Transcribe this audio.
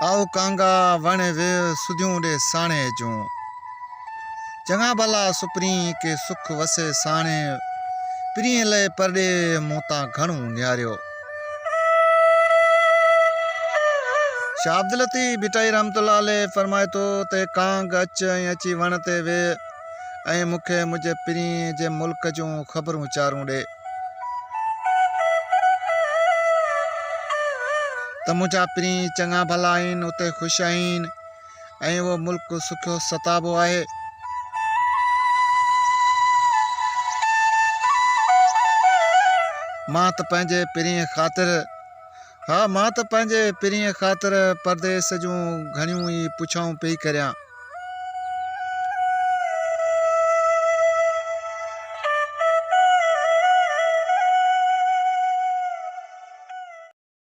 آئو ڪانگا وڻ 20 سڌيون ڏي ساڻيهه جون. چڱا ڀلا سپرين ڪي سک وسي ساڻيهه، پرينء لئه پرڏيهه مون تان گهڻو نهاريو. شاهه عبداللطيف ڀٽائي رحمة الله عليه فرمائي ٿو ته اي ڪانگ اچ ۽ اچي وڻ تي 20 ۽ مون کي منهنجي پرينء جي ملڪ جون خبرون چارون ڏي. ته منهنجا پرين چڱا ڀلا آهن، اتي خوش آهن ۽ اهو ملڪ سکيو ستابو آهي. مان ته پنهنجي پرينء خاطر، ها مان ته پنهنجي پرينء خاطر پرديس جون گهڻيون ئي پڇائون پئي ڪريان.